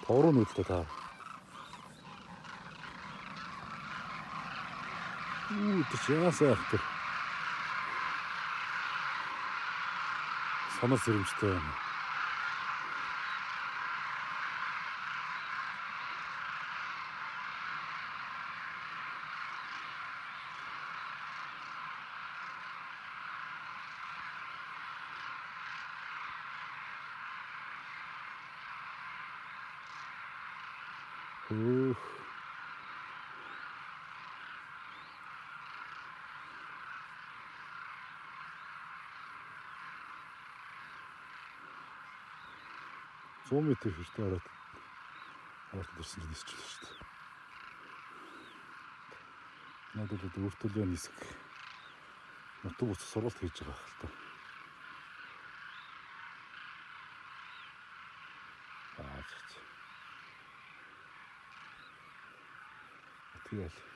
Тов руу нүүдэлтэй та. Үу тэр чи яасан яах тэр. Сонор сэрэмжтэй байна. Хөөх. 100 м хэртэй ороод ороод ирсэн чинь нисчихлээ шүү дээ. Надад бол өөртөө нисэх нутаг буц сургалт хийж байгаа хэл та. Аа ч. Тэгэл.